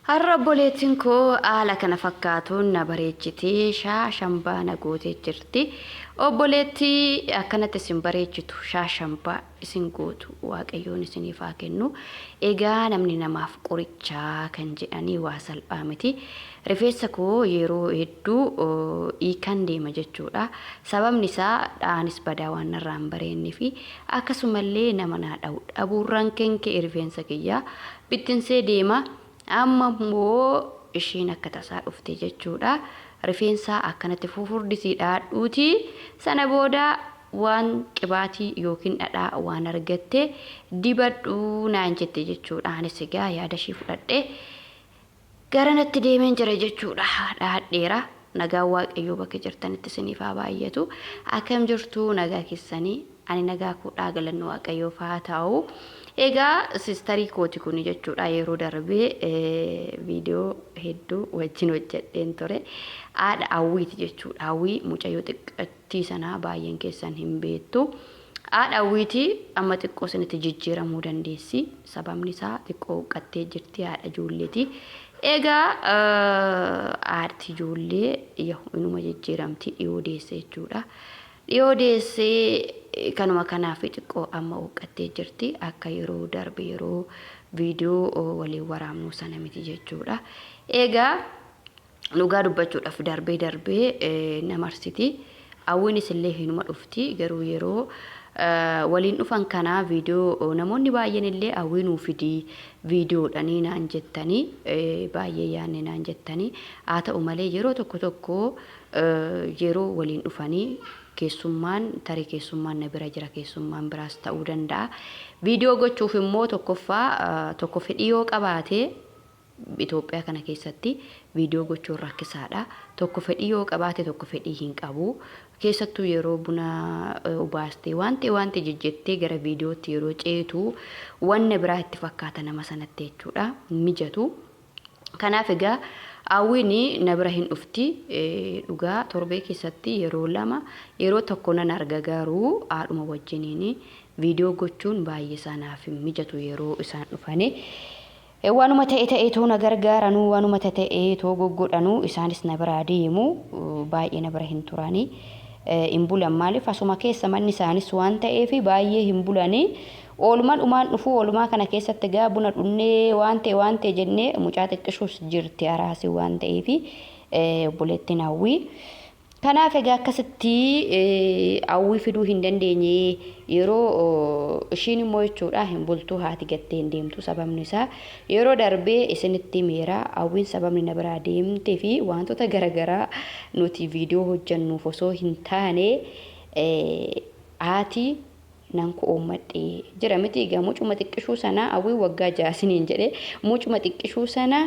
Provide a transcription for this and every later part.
Har'a obboleettiin koo haala kana fakkaatuun na bareechitee shaashambaa na gootee jirti. Obboleettii akkanatti isin bareechitu shaashambaa isin gootu Waaqayyoon isiniif haa kennu. Egaa namni namaaf qorichaa kan jedhanii waa salphaa miti. Rifeensa koo yeroo hedduu hiikan deema jechuudha. Sababni isaa dha'anis badaa waan narraa hin bareennefi akkasumallee nama naa dha'u dhabuurraan kan ka'e rifeensa kiyya bittinsee deema. Amma immoo ishiin akka tasaa dhufte jechuudha. Rifeensa akkanatti fufurdisii dha'adhuuti sana booda waan qibaatii yookiin dhadhaa waan argatte dibadhu naan jette jechuudha. Anis egaa yaada ishii fudhadhe Garanatti deemeen jira jechuudha. Dhahadheera. Nagaan Waaqayyoo bakka jirtanitti isiniif haa baay'atu. Akkam jirtu nagaa keessanii? Ani nagaa koodhaa galanni Waaqayyoof haa ta'u. Egaa sistarii kooti kuni jechuudha yeroo darbee viidiyoo hedduu wajjin hojjedheen ture. Haadha Hawwiiti jechuudha. Hawwii mucayyoo xiqqattii sanaa baay'een keessan hin beektu. Haadha Hawwiiti amma xiqqoo isinitti jijjiiramuu dandeessi. Sababni isaa xiqqoo huqqattee jirti haadha ijoolleeti. Egaa haadhi ijoollee inuma jijjiiramti dhiyoo deesse jechuudha. Dhiyoo deessee kanuma kanaaf xiqqoo amma huqqattee jirti. Akka yeroo darbe yeroo viidiyoo waliin waraabnu sana miti jechuudha. Egaa Dhugaa dubbachuudhaaf darbee darbee na marsiti. Hawwiinis illee hinuma dhufti. Garuu yeroo waliin dhufan kana viidiyoo namoonni baay'een illee hawwii nuu fidi viidiyoodhanii naan jettanii baay'ee yaanne naan jettanii haa ta'u malee yeroo tokko tokko yeroo waliin dhufanii keessummaan tarii keessummaan na bira jira keessummaan biraas ta'uu danda'a. Viidiyoo gochuuf immoo tokkoffaa tokko fedhii yoo qabaate Itoophiyaa kana keessatti viidiyoo gochuun rakkisaadha. Tokko fedhii yoo qabaate tokko fedhii hin qabu. Keessattuu yeroo buna obaastee waan ta'e waan ta'e jejjettee gara viidiyootti yeroo ceetu wanna biraa itti fakkaata nama sanatti jechuudha. Hin mijatu. Kanaaf egaa hawwiin na bira hin dhufti. Dhugaa torbee keessatti yeroo lama yeroo tokko nan arga garuu haadhuma wajjiniin viidiyoo gochuun baay'ee isaa naaf hin mijatu yeroo isaan dhufani. Waanuma ta'e ta'eetoo na gargaaranuu, waanuma tata'eetoo goggodhanuu isaanis na biraa deemu. Baay'ee na bira hin turani. Hin bulan maaliif asuma keessa manni isaanis waan ta'eef baay'ee hin bulani. Oolmaa dhumaan dhufuu oolmaa kana keessatti egaa buna dhunnee waan ta'e waan ta'e jennee mucaa xiqqishuus jirti araasii waan ta'eef obboleettiin Hawwii. Kanaaf egaa akkasitti hawwii fiduu hin dandeenye yeroo ishiin immoo jechuudha hin bultuu haati gattee hin deemtu sababni isaa yeroo darbee isinitti himeera hawwiin sababni na biraa deemtee fi wantoota garaagaraa nuti viidiyoo hojjennuuf osoo hin taane haati nan ko'oommadhe jira miti egaa mucuma xiqqishuu sana hawwiin waggaa 6 isiniin jedhe mucuma xiqqishuu sana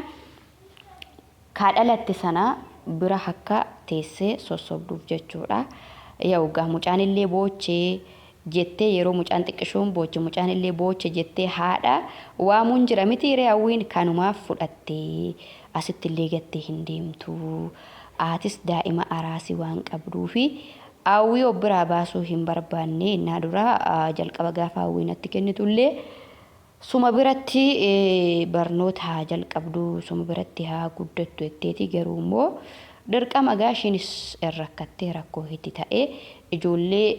Kaa dhalatte sana bira hakka teessee sossobduuf jechuudha. Yaw gaa mucaanillee booche jettee yeroo mucaan xiqqishuun booche mucaanillee booche jettee haadha waamuun jira mitii ree Hawwiin kanumaaf fudhatte asittillee gattee hin deemtu. Aatis daa'ima araasi waan qabduufi Hawwii of biraa baasuu hin barbaanne innaa dura jalqaba gaafa Hawwii natti kennitullee Suma biratti barnoota haa jalqabdu, suma biratti haa guddattu jetteeti. Garuu immoo dirqama egaa ishiinis rakkattee rakkoo itti ta'e. Ijoollee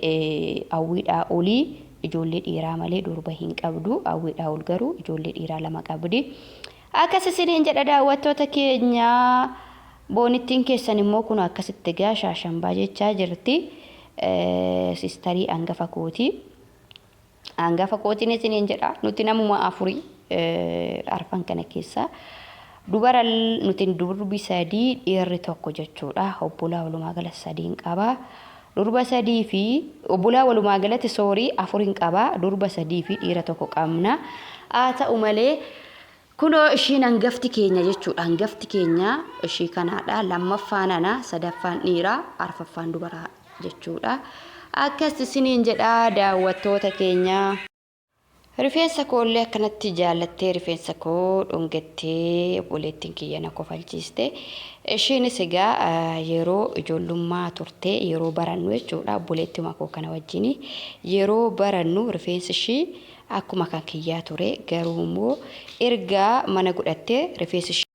hawwiidhaa olii ijoollee dhiiraa malee durba hin qabdu. Hawwiidhaa ol garuu ijoollee dhiiraa 2 qabdi. Akkas isiniin jedha daawwattoota keenya. Boonittiin keessan immoo kun akkasitti egaa shaashambaa jechaa jirti. Sistarii angafa kooti. Hangafa kootiin isiniin jedha nuti namuma afurii arfan kana keessa dubara nuti durbi sadii dhiirri tokko jechuudha. Obbolaa walumaa gala sadiin qaba. Durba sadii fi obbolaa walumaa galatti soorii afurin qaba. Durba sadii fi dhiira tokko qabna. Haa ta'u malee kunoo ishiin hangafti keenya jechuudha. Hangafti keenya ishii kanaadha. Lammaffaan ana, sadaffaan dhiira, arfaffaan dubaraa jechuudha. Akkas isiniin jedha daawwattoota keenya. Rifeensa koollee akkanatti jaallattee rifeensa koo dhungattee obboleettiin kiyya na kofalchiiste. Ishiinis egaa yeroo ijoollummaa turte yeroo barannu jechuudha obboleettima koo kana wajjin yeroo barannu rifeensi ishii akkuma kan kiyyaa ture garuu immoo erga mana godhattee rifeensi ishii.